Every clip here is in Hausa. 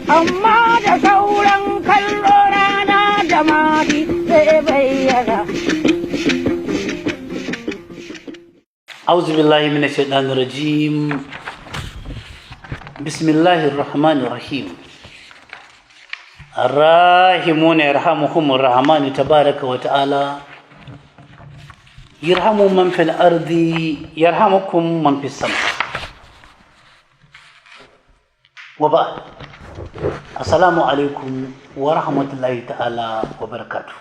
Amma da sauran kallo, rana da mari zai bayyana. أعوذ بالله من الشيطان الرجيم. بسم الله الرحمن الرحيم. الراحمون يرحمهم الرحمن تبارك وتعالى. يرحم من في الأرض يرحمكم من في السماء. وبعد، السلام عليكم ورحمة الله تعالى وبركاته.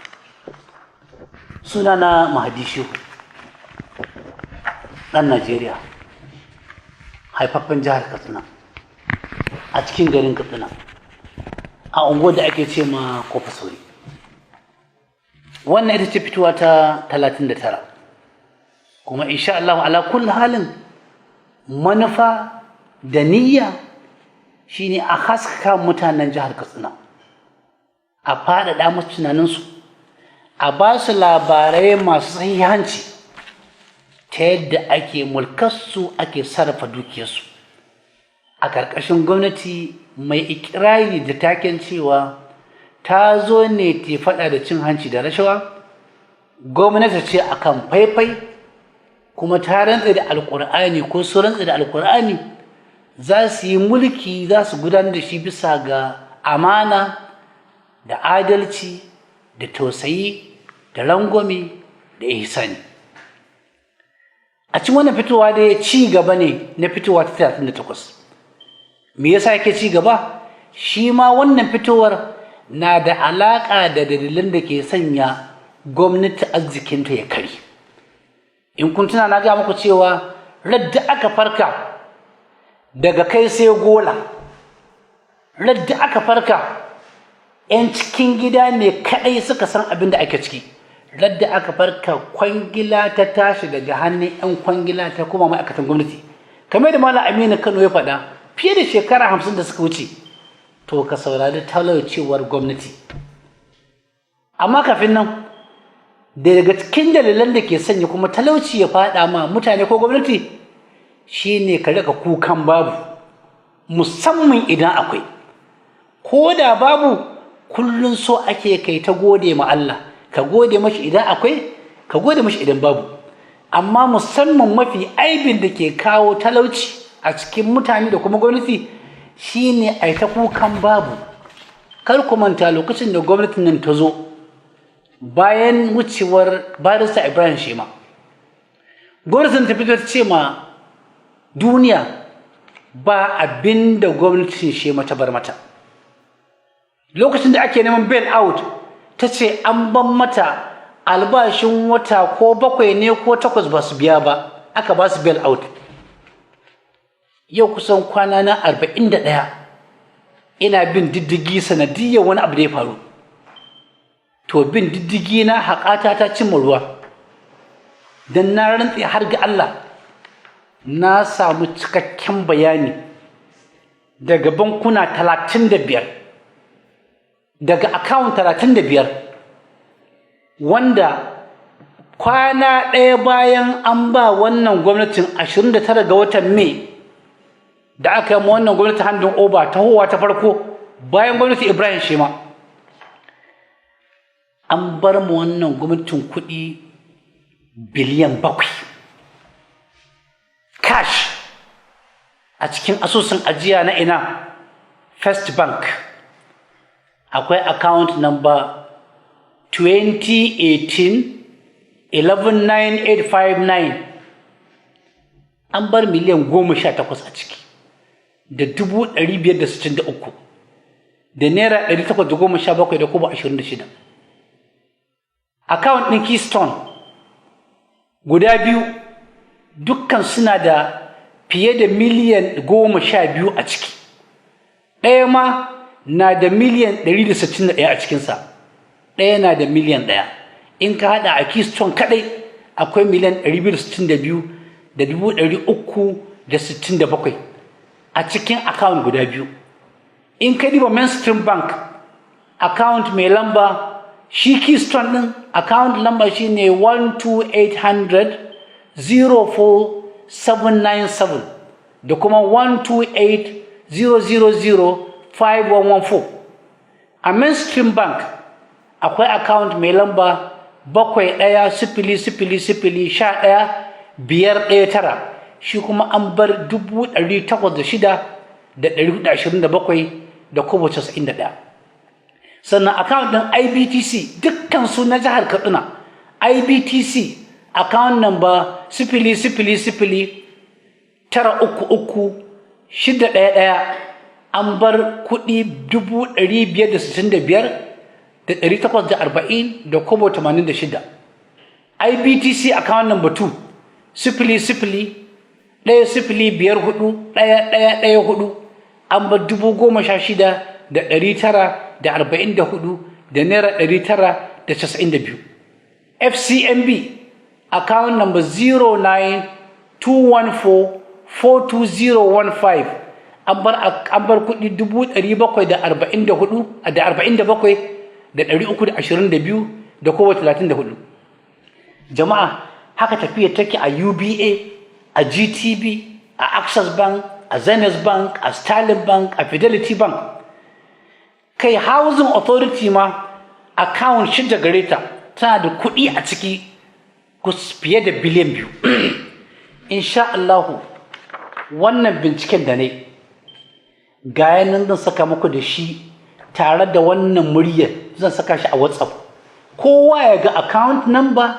Sunana Mahadi Shehu, ɗan Najeriya, haifaffen jihar Katsina, a cikin garin Katsina, a unguwar da ake ce ma Kofa Sauri. Wannan ita ce fitowa ta 39. Kuma insha Allah, ala kulli halin, manufa da niyya shine a haskaka mutanen jihar Katsina, a faɗaɗa musu tunaninsu, a ba su labarai masu sahihanci ta yadda ake mulkarsu, ake sarrafa dukiyarsu a ƙarƙashin gwamnati mai ikirari da taken cewa ta zo ne ta faɗa da cin hanci da rashawa. Gwamnati ce akan faifai, kuma ta rantse da Alƙur'ani, ko su rantse da Alƙur'ani, za su yi mulki, za su gudanar da shi bisa ga amana da adalci da tausayi da rangwame da ihsani. A cikin wannan fitowa dai, ci gaba ne na fitowa ta 38. Me yasa yake ci gaba? Shi ma wannan fitowar na da alaƙa da dalilan da ke sanya gwamnati arzikinta ya kare. In kun tuna, na gaya muku cewa radda aka farka daga kai sai gola, radda aka farka 'yan cikin gida ne kaɗai suka san abin da ake ciki, radda aka farka kwangila ta tashi daga hannun 'yan kwangila ta kuma ma'aikatan gwamnati, kamar da Malam Aminu Kano ya faɗa fiye da shekara 50 da suka wuce, to ka saurari talaucewar gwamnati. Amma kafin nan, daga cikin dalilan da ke sanya kuma talauci ya faɗa ma mutane ko gwamnati shine ka rika kukan babu, musamman idan akwai. Ko da babu, kullum so ake kai ta gode ma Allah. Ka gode mashi idan akwai, ka gode mashi idan babu. Amma musamman mafi aibin da ke kawo talauci a cikin mutane da kuma gwamnati shine ai ta kukan babu. Kar ku manta, lokacin da gwamnatin nan ta zo bayan wucewar Barista Ibrahim Shema, gwamnatin ta fito ta ce ma duniya ba abin da gwamnatin Shema ta bar mata. Lokacin da ake neman bail out, ta ce an ban mata albashin wata ko 7 ne ko 8 ba su biya ba, aka ba su bail out. Yau kusan kwana na 41 ina bin diddigi sanadiyyar wani abu da ya faru. To, bin diddigi na, haƙata ta cimma ruwa, don na rantse har ga Allah, na samu cikakken bayani daga bankuna 35, daga account 35, wanda kwana ɗaya bayan an ba wannan gwamnatin, 29 ga watan Mai, da aka yi wannan gwamnati handing over tahowa ta farko bayan gwamnati Ibrahim Shema, an bar mu wannan gwamnatin kuɗi biliyan 7 cash a cikin asusun ajiya na ina? First Bank. Akwai account number 2018 119859, an bar miliyan 18 a ciki, da 563,000, da naira 817 da kobo 26. Account ɗin Keystone guda biyu, dukkan suna da fiye da miliyan 12 a ciki. Ɗaya ma na da miliyan 161 a cikinsa, ɗaya na da miliyan 1. In ka haɗa, a Keystone kaɗai akwai miliyan 262 da 367,000 a cikin account guda biyu. In ka diba Mainstream Bank, account mai lamba, shi Keystone ɗin, account number shine 12800 04797 da kuma 128 000. 5114. A Mainstream Bank akwai account mai lamba 7100011519, shi kuma an bar 806,427 da kobo 91. Sannan account ɗin IBTC, dukkan su na jihar Katsina, IBTC account number 000933611, an bar kuɗi 565,840 da kobo 86. IBTC account number 2, 0010541114, an bar 16,944 da naira 992. FCMB account number 0921442015, an bar kuɗi 744 da 47,322 da kobo 34. Jama'a, haka tafiya take a UBA, a GTB, a Access Bank, a Zenith Bank, a Sterling Bank, a Fidelity Bank. Kai, Housing Authority ma account shida gare ta, tana da kuɗi a ciki fiye da biliyan 2. Insha Allahu, wannan binciken da ne ga yanan zan saka muku da shi tare da wannan muryar, zan saka shi a WhatsApp, kowa ya ga account number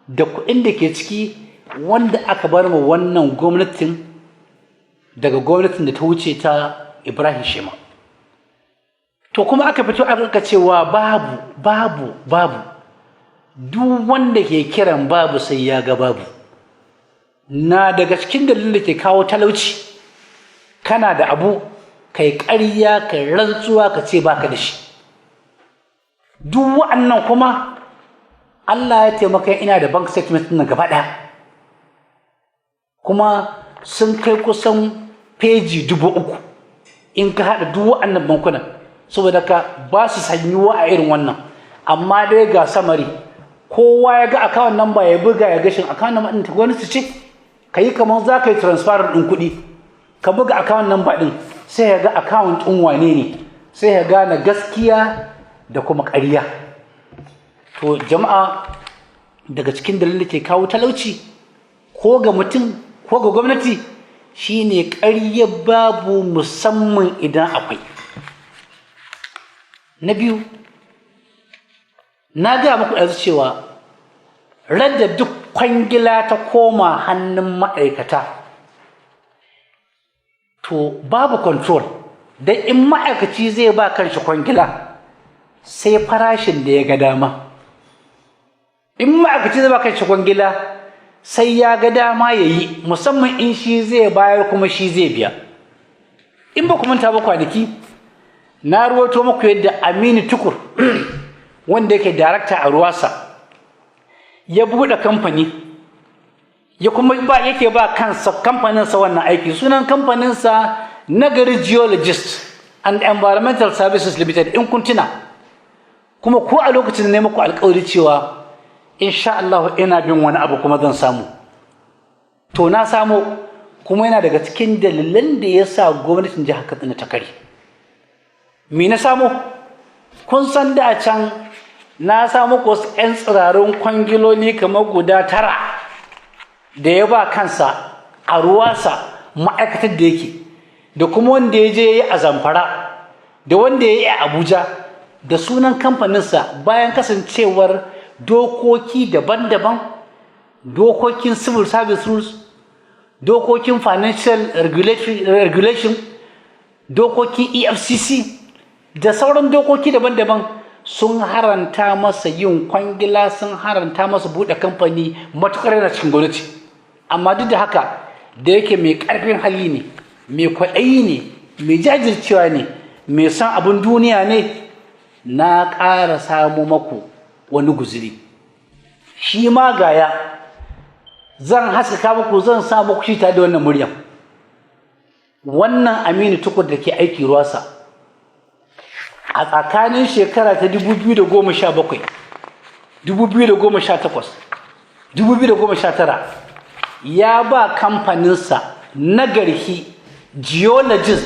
da kuɗin da ke ciki wanda aka bar mu wannan gwamnatin daga gwamnatin da ta wuce ta Ibrahim Shema. To, kuma aka fito aka cewa babu, babu, babu. Duk wanda ke kiran babu sai ya ga babu. Na daga cikin dalilin da ke kawo talauci, kana da abu kai ƙarya, kai rantsuwa, ka ce baka da shi. Duk wa'annan kuma Allah ya taimaka ina da bank statement ɗin gaba ɗaya, kuma sun kai kusan peji 3000 in ka haɗa duk wa'annan bankunan, saboda ka ba su sanyuwa a irin wannan. Amma dai ga summary, kowa ya ga account number, ya buga ya gashin account number ɗin ta gwamnati ce. Ka yi kamar za ka yi transfer ɗin kuɗi, ka buga account number ɗin, sai ya ga account ɗin wane ne, sai ya gane gaskiya da kuma ƙarya. To jama'a, daga cikin dalilin da ke kawo talauci ko ga mutum ko ga gwamnati shine ƙarya babu, musamman idan akwai. Na biyu, na gaya muku yanzu cewa radda duk kwangila ta koma hannun ma'aikata, to babu control. Don in ma'aikaci zai ba kanshi kwangila, sai farashin da ya ga dama. In ma'aikaci zai ba kanshi kwangila, sai ya ga dama ya yi, musamman in shi zai bayar kuma shi zai biya. In ba ku manta ba, kwanaki na ruwato muku yadda Aminu Tukur, wanda yake darakta a RUWASA, ya buɗe kamfani, ya kuma ba yake ba kansa kamfaninsa wannan aiki. Sunan kamfaninsa Nagari Geologist and Environmental Services Limited, in kun tuna. Kuma ko a lokacin ne muku alƙawari cewa insha Allah ina bin wani abu kuma zan samu. To, na samu, kuma yana daga cikin dalilan da ya sa gwamnatin jihar Katsina ta kare. Me na samu? Kun san da can na samu wasu 'yan tsirarun kwangiloli kamar guda tara da ya ba kansa a RUWASA, ma'aikatar da yake, da kuma wanda ya je ya yi a Zamfara, da wanda ya yi a Abuja da sunan kamfaninsa, bayan kasancewar dokoki daban-daban, dokokin civil service rules, dokokin financial regulation, dokokin EFCC da sauran dokoki daban-daban sun haranta masa yin kwangila, sun haranta masa buɗe kamfani matuƙar yana cikin gwamnati. Amma duk da haka, da yake mai ƙarfin hali ne, mai kwaɗayi ne, mai jajircewa ne, mai son abin duniya ne, na ƙara samu maku wani guziri. Shi ma gaya zan haskaka muku, zan sa muku shi tare da wannan muryan. Wannan Aminu Tukur da ke aiki RUWASA, a tsakanin shekara ta 2017, 2018, 2019, ya ba kamfaninsa Nagarhi Geologist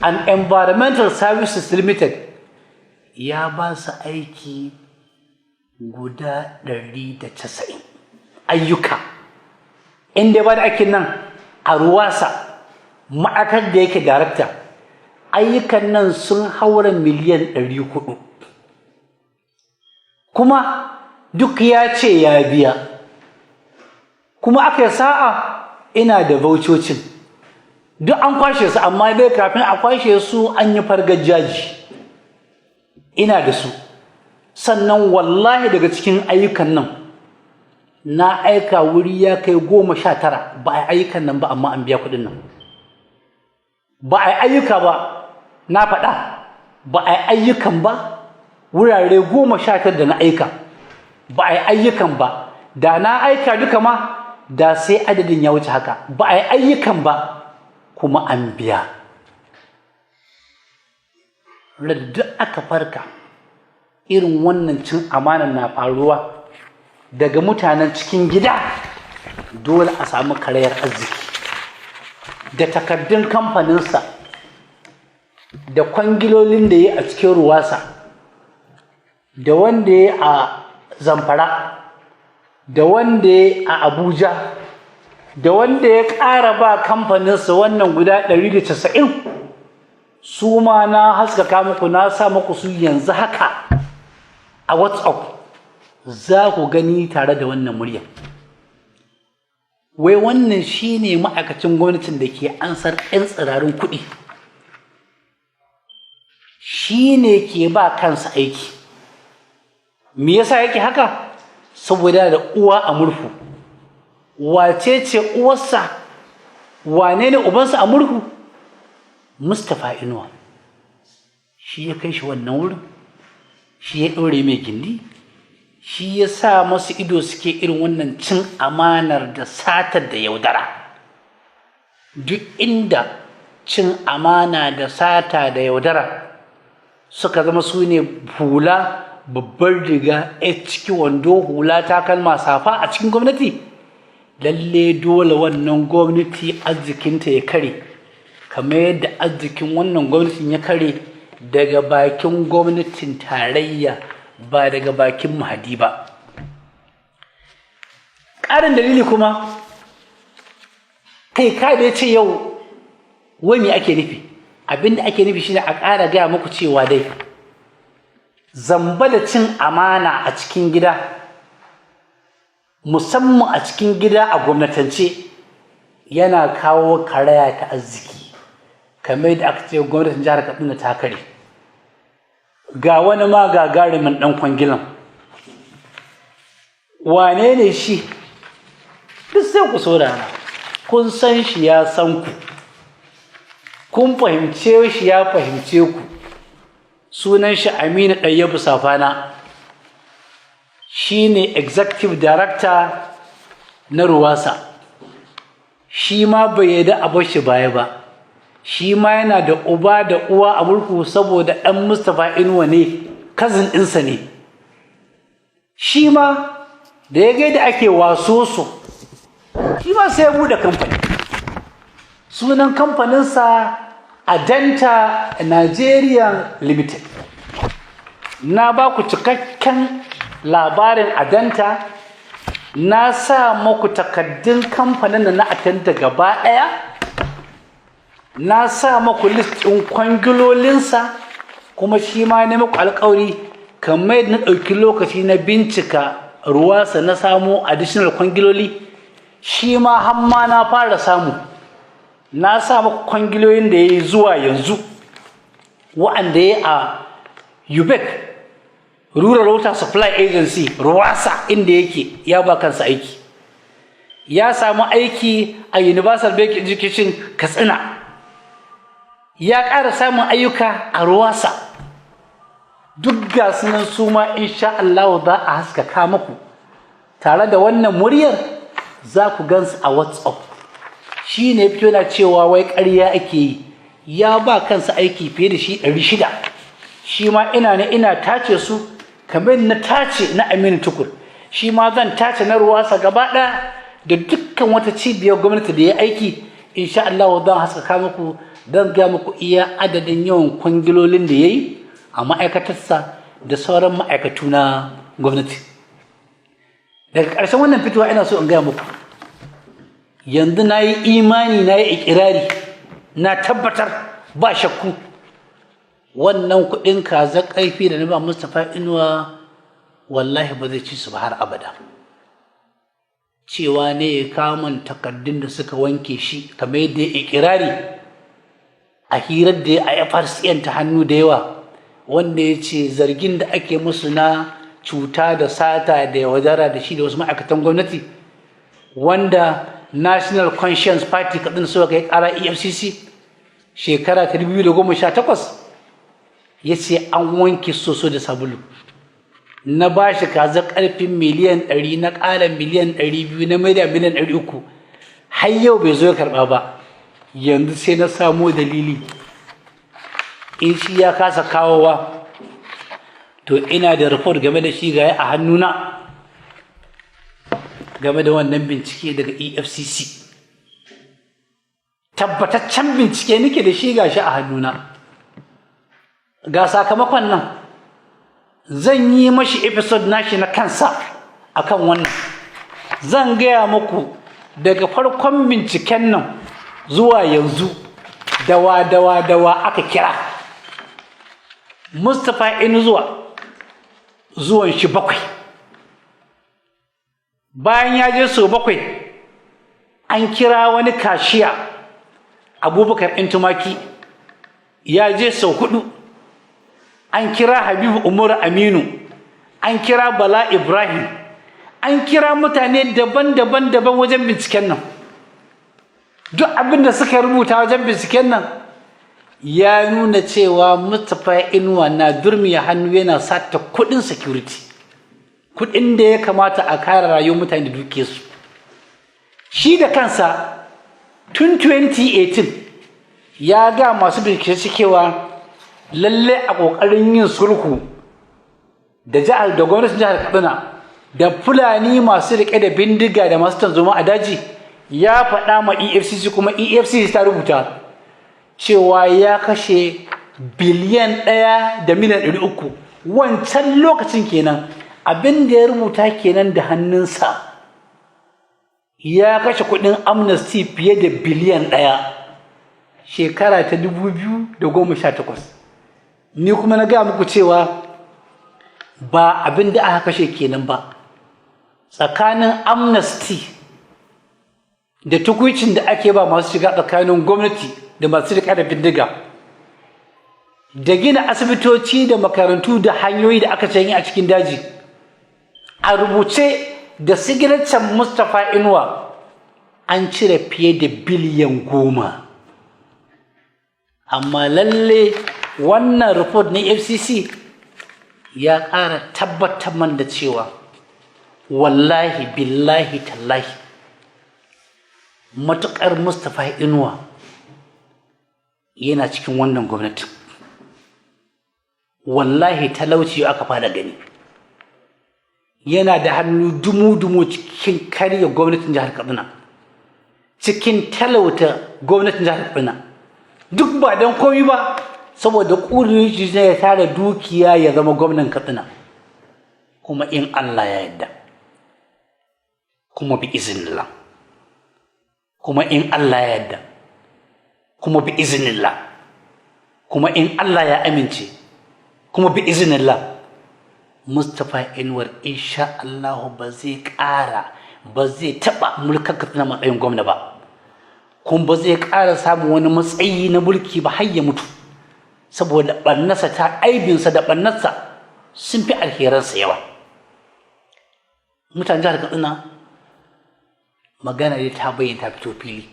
and Environmental Services Limited and Environmental Services Limited ya ba su aiki guda 190 ayyuka. Inda ba da aikin nan a Ruwasa, ma'aikar da yake darakta, ayyukan nan sun haura miliyan 400, kuma duk ya ce ya biya. Kuma aka yi sa'a ina da vouchocin, duk an kwashe su, amma dai kafin a kwashe su an yi fargajaji, ina da su. Sannan wallahi daga cikin ayyukan nan na aika wuri ya kai 19 ba a ayyukan nan ba, amma an biya kuɗin nan. Ba a ayyuka ba, na faɗa, ba a ayyukan ba. Wurare 19 da na aika ba a ayyukan ba. Da na aika duka ma, da sai adadin ya wuce haka. Ba a ayyukan ba kuma an biya. Duk aka farka irin wannan cin amanan na faruwa daga mutanen cikin gida, dole a samu karayar arziki. Da takardun kamfaninsa da kwangilolin da ya a cikin Ruwasa, da wanda ya a Zamfara, da wanda ya a Abuja, da wanda ya ƙara ba kamfaninsa wannan guda 190, su ma na haskaka muku, na sa muku su yanzu haka a WhatsApp, za ku gani tare da wannan murya. Wai wannan shine ma'aikacin gwamnatin da ke ansar 'yan tsirarin kuɗi, shi ne ke ba kansa aiki. Me yasa yake haka? Saboda da uwa a murhu. Wace ce uwarsa? Wane ne ubansa a murhu? Mustapha Inuwa shi ya kai shi wannan wurin, shi ya ɗore mai gindi, shi ya sa masu ido suke irin wannan cin amanar da satar da yaudara. Duk inda cin amana da sata da yaudara suka zama su ne hula, babbar riga, a ciki wando, hula, takalma, safa a cikin gwamnati, lalle dole wannan gwamnati arzikinta ya kare, kamar yadda arzikin wannan gwamnatin ya kare daga bakin gwamnatin tarayya, ba daga bakin Mahadi ba. Ƙarin dalili kuma, kai ka da ya ce yau wai me ake nufi? Abinda ake nufi shine a ƙara gaya muku cewa dai zamba da cin amana a cikin gida, musamman a cikin gida a gwamnatance, yana kawo karaya ta arziki, kamar yadda aka ce gwamnatin jihar Katsina ta kare. Ga wani ma gagarumin ɗan kwangilan, wane ne shi? Duk sai ku saurara. Kun san shi, ya san ku, kun fahimce shi, ya fahimce ku. Sunan shi Aminu Ɗayyabu Safana, shi ne executive director na Ruwasa. Shi ma bai yarda a bar shi baya ba. Shi ma yana da uba da uwa a murhu, saboda ɗan Mustapha Inuwa ne, cousin ɗinsa ne. Shi ma da ya ga da ake waso su, shi ma sai ya buɗe kamfani. Sunan kamfaninsa Adenta Nigeria Limited. Na ba ku cikakken labarin Adenta, na sa muku takaddun kamfanin na Adenta gaba ɗaya, na sa muku list ɗin kwangilolinsa. Kuma shi ma ne muku alƙawari, kamar yadda na ɗauki lokaci na bincika Ruwasa na samo additional kwangiloli, shi ma hamma na fara samu, na sa muku kwangiloyin da ya yi zuwa yanzu, wa'anda ya a UBEC, Rural Water Supply Agency, Ruwasa, inda yake ya ba kansa aiki. Ya samu aiki a Universal Basic Education Katsina, ya ƙara samun ayyuka a Ruwasa. Duk ga sunan, su ma insha Allah za a haskaka muku tare da wannan muryar, za ku gansu a WhatsApp. Shi ne fito yana cewa wai ƙarya ake yi, ya ba kansa aiki fiye da shi 600. Shi ma ina ne ina tace su, kamar na tace na Aminu Tukur, shi ma zan tace na Ruwasa gaba ɗaya da dukkan wata cibiyar gwamnati da ya aiki. Insha Allah zan haskaka muku. Don gaya muku iya adadin yawan kwangilolin da ya yi a ma'aikatarsa da sauran ma'aikatu na gwamnati. Daga ƙarshen wannan fitowa, ina so in gaya muku, yanzu na yi imani, na yi ikirari, na tabbatar ba shakku, wannan kuɗin kaza ƙarfi da na ba Mustapha Inuwa, wallahi ba zai ci su ba har abada. Cewa ne ya kamun takardun da suka wanke shi, kamar yadda ya ikirari a hirar da ya a FRCN ta hannu da yawa, wanda ya ce zargin da ake musu na cuta da sata da yaudara da shi da wasu ma'aikatan gwamnati, wanda National Conscience Party Katsina suka kai kara EFCC shekara ta 2018, ya ce an wanke soso da sabulu. Na ba shi kaza karfin miliyan 100, na ƙara miliyan 200, na maida miliyan 300, har yau bai zo ya karɓa ba. Yanzu sai na samo dalili. In shi ya kasa kawowa, to ina da report game da shi gaya a hannuna, game da wannan bincike daga EFCC. Tabbataccen bincike nake da shi, gashi a hannuna, ga sakamakon nan. Zan yi mashi episode nashi na kansa akan wannan. Zan gaya muku daga farkon binciken nan zuwa yanzu, dawa dawa dawa aka kira Mustapha Inuwa. Zuwan shi bakwai. Bayan ya je sau bakwai, an kira wani cashier, Abubakar Tumaki, ya je sau hudu. An kira Habibu Umar Aminu, an kira Bala Ibrahim, an kira mutane daban-daban daban wajen binciken nan. Duk abin da suka rubuta wajen binciken nan ya nuna cewa Mustapha Inuwa na durmiya hannu yana sata kudin security, kudin da ya kamata a kare rayuwar mutane da dukiyarsu. Shi da kansa tun 2018 ya ga masu bincike cewa lalle a ƙoƙarin yin sulhu da jihar da gwamnatin jihar Katsina da Fulani masu riƙe da bindiga da masu tarzoma a daji, ya faɗa ma EFCC, kuma EFCC ta rubuta cewa ya kashe biliyan 1 da miliyan 300 wancan lokacin kenan. Abin da ya rubuta kenan da hannunsa, ya kashe kuɗin amnesty fiye da biliyan 1 shekara ta 2018. Ni kuma na gaya muku cewa ba abin da aka kashe kenan ba. Tsakanin amnesty da tukuicin da ake ba masu shiga tsakanin gwamnati da masu riƙe da bindiga, da gina asibitoci da makarantu da hanyoyi da aka canyi a cikin daji, a rubuce da signature Mustapha Inuwa, an cire fiye da biliyan 10. Amma lalle wannan report na EFCC ya ƙara tabbatar man da cewa wallahi, billahi, tallahi, matuƙar Mustapha Inuwa yana cikin wannan gwamnatin, wallahi talauci aka fara gani. Yana da hannu dumu-dumu cikin karya gwamnatin jihar Katsina, cikin talauta gwamnatin jihar Katsina, duk ba don komi ba saboda ƙudurin shi ya tara dukiya ya zama gwamnan Katsina. Kuma in Allah ya yarda, kuma bi iznillah, kuma in Allah ya yarda, kuma bi iznillah, kuma in Allah ya amince, kuma bi iznillah, Mustapha Inuwa insha Allah ba zai ƙara, ba zai taɓa mulkar Katsina matsayin gwamna ba, kuma ba zai ƙara samun wani matsayi na mulki ba har ya mutu, saboda ɓarnarsa ta aibinsa da ɓarnarsa sun fi alheransa yawa. Mutanen jihar Katsina, magana dai ta bayyana, ta fito fili.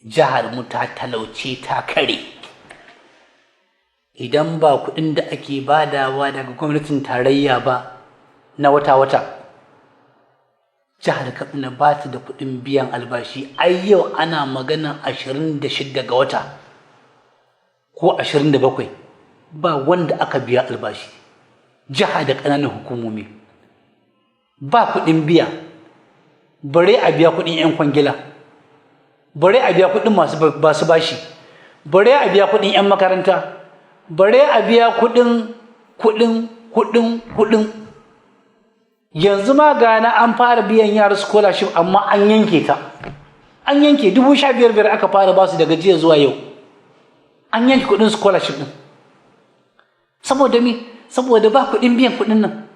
Jihar mu ta talauce, ta kare. Idan ba kuɗin da ake badawa daga gwamnatin tarayya ba na wata-wata, jihar Katsina ba ta da kuɗin biyan albashi. Ai yau ana magana 26 ga wata ko 27, ba wanda aka biya albashi, jiha da ƙananan hukumomi. Ba kuɗin biya, bare a biya kuɗin 'yan kwangila, bare a biya kuɗin masu basu bashi. Bare a biya kuɗin 'yan makaranta, bare a biya kuɗin kuɗin kuɗin kuɗin. Yanzu ma gana an fara biyan yara scholarship, amma an yanke ta. An yanke 15,000 aka fara basu daga jiya zuwa yau. An yanke kuɗin scholarship ɗin. Saboda me? Saboda ba kuɗin biyan kuɗin nan.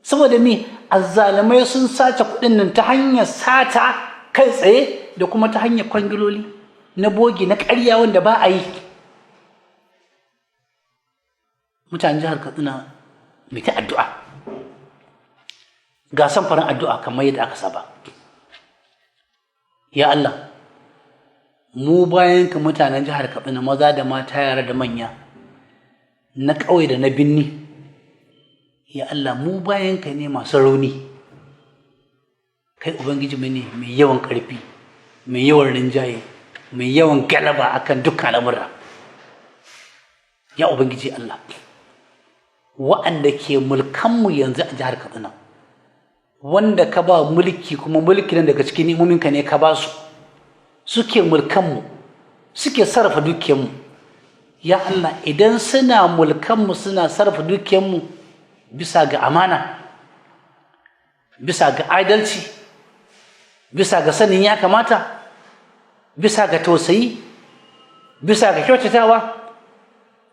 Saboda me? Azzalumai sun sace kuɗin nan ta hanyar sata kai tsaye da kuma ta hanyar kwangiloli na bogi, na ƙarya, wanda ba a yi. Mutanen jihar Katsina, mai ta addu'a. Ga samfarin addu'a kamar yadda aka saba. Ya Allah, mu bayan ka mutanen jihar Katsina, maza da mata, yara da manya, na ƙauye da na binni, ya Allah, mu bayan ka ne masu rauni. Kai Ubangiji ne mai yawan ƙarfi, mai yawan rinjaye, mai yawan galaba akan dukkan al'amura. Ya Ubangiji Allah, wa'anda ke mulkanmu yanzu a jihar Katsina, wanda ka ba mulki, kuma mulki nan daga cikin ni'imominka ne ka ba su, suke mulkanmu, suke sarrafa dukiyarmu, ya Allah, idan suna mulkanmu, suna sarrafa dukiyarmu bisa ga amana, bisa ga adalci, bisa ga sanin ya kamata, bisa ga tausayi, bisa ga kyautatawa,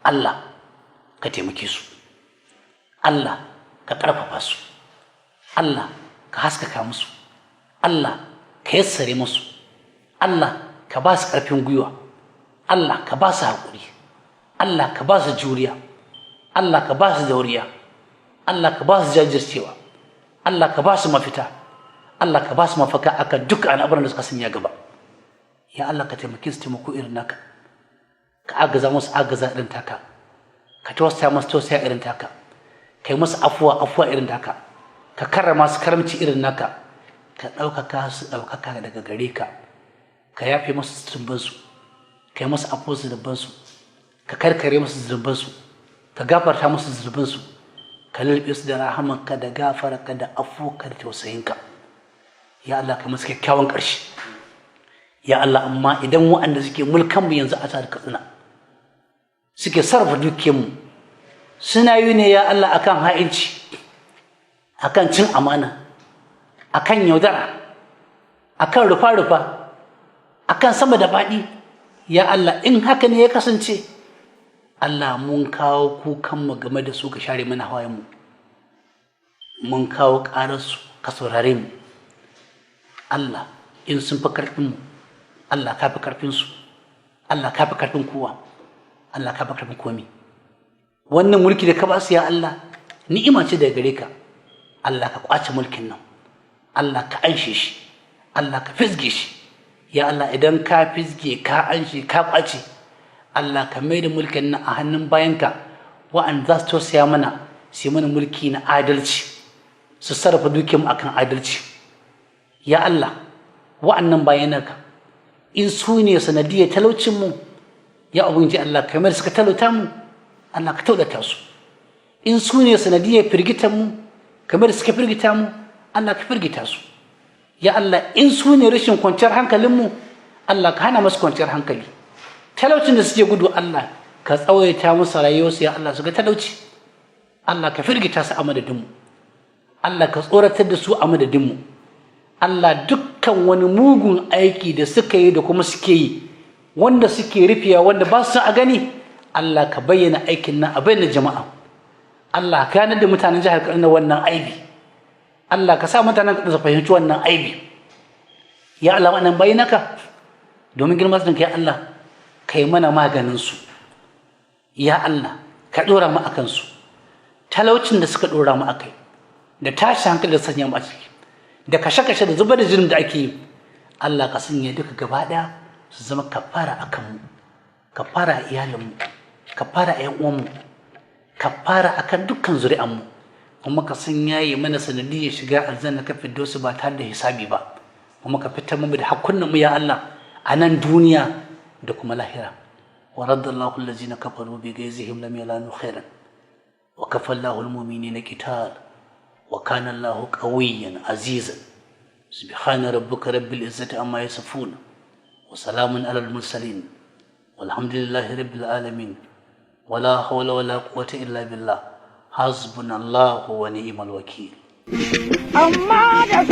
Allah, ka taimake su. Allah, ka ƙarfafa su. Allah, ka haskaka musu. Allah, ka yassare musu. Allah, ka ba su ƙarfin gwiwa. Allah, ka ba su haƙuri. Allah, ka ba su juriya. Allah, ka ba su dauriya. Allah, ka ba su jajircewa. Allah, ka ba su mafita. Allah, ka ba su mafaka akan duk al'amuran da suka sanya gaba. Ya Allah, ka taimake su taimako irin naka, ka agaza musu agaza irin taka, ka tausaya musu tausaya irin taka, ka yi musu afuwa afuwa irin taka, ka karrama su karamci irin naka, ka ɗaukaka su ɗaukaka daga gare ka, ka yafe musu zunubansu, ka yi musu afuwar zunubansu, ka karkare musu zunubansu, ka gafarta musu zunubansu, ka lulluɓe su da rahamanka da gafararka da afuwarka da tausayinka. Ya Allah, ka musu kyakkyawan ƙarshe. Ya Allah, amma idan waɗanda suke mulkanmu yanzu a jihar Katsina, suke sarrafa dukiyarmu, suna yi ne, ya Allah, akan ha'inci, akan cin amana, akan yaudara, akan rufa-rufa, akan sama da faɗi, ya Allah, in haka ne ya kasance, Allah, mun kawo kukanmu game da su, ka share mana hawayenmu. Mun kawo ƙararsu, ka saurare mu. Allah, in sun fi ƙarfinmu, Allah, ka fi ƙarfinsu. Allah, ka fi ƙarfin kowa. Allah, ka fi ƙarfin komi. Wannan mulki da ka ba su, ya Allah, ni'ima ce daga gare ka. Allah, ka kwace mulkin nan. Allah, ka anshe shi. Allah, ka fizge shi. Ya Allah, idan ka fizge, ka anshe, ka kwace, Allah, ka mai da mulkin nan a hannun bayanka wa'anda za su tausaya mana, su yi mana mulki na adalci, su sarrafa dukiyarmu akan adalci. Ya Allah, wa'annan bayanaka, in su ne sanadiyar talaucinmu, ya Ubangiji Allah, kamar suka talauta mu, Allah, ka talauta su. In su ne sanadiyar firgitan mu, kamar suka firgita mu, Allah, ka firgita su. Ya Allah, in su ne rashin kwanciyar hankalin mu, Allah, ka hana musu kwanciyar hankali. Talaucin da suke gudu, Allah, ka tsawaita musu rayuwarsu, ya Allah, su ga talauci. Allah, ka firgita su a madadinmu. Allah, ka tsoratar da su a madadinmu. Allah, dukkan wani mugun aiki da suka yi da kuma suke yi, wanda suke rufewa, wanda ba su a gani, Allah, ka bayyana aikin nan a bayyana jama'a. Allah, ka ganar da mutanen jihar Kaduna wannan aibi. Allah, ka sa mutanen Kaduna su fahimci wannan aibi. Ya Allah, wannan bayyana domin girman ka, ya Allah, kai mana maganin su. Ya Allah, ka dora mu akan su. Talaucin da suka dora mu akai, da tashi hankali da sanya mu a ciki, da kashe-kashe da zubar da jinin da ake yi, Allah, ka sanya duka gaba ɗaya su zama kafara a kanmu, kafara a iyalinmu, kafara a 'yan uwanmu, kafara a kan dukkan zuri'anmu, kuma ka sanya yi mana sanadiyyar shiga aljanna ka fiddo su ba tare da hisabi ba, kuma ka fitar mu da hakkunan mu, ya Allah, a nan duniya da kuma lahira. Wa raddallahu allazina kafaru bi ghaizihim lam yanalu khairan wa kafa Allahu almu'minina qital wa kana Allahu qawiyyan azizan. Subhana rabbika rabbil izzati amma yasifun wa salamun alal mursalin. Walhamdulillahi rabbil alamin. Wala hawla wala quwwata illa billah. Hasbunallahu wa ni'mal wakil. Amma da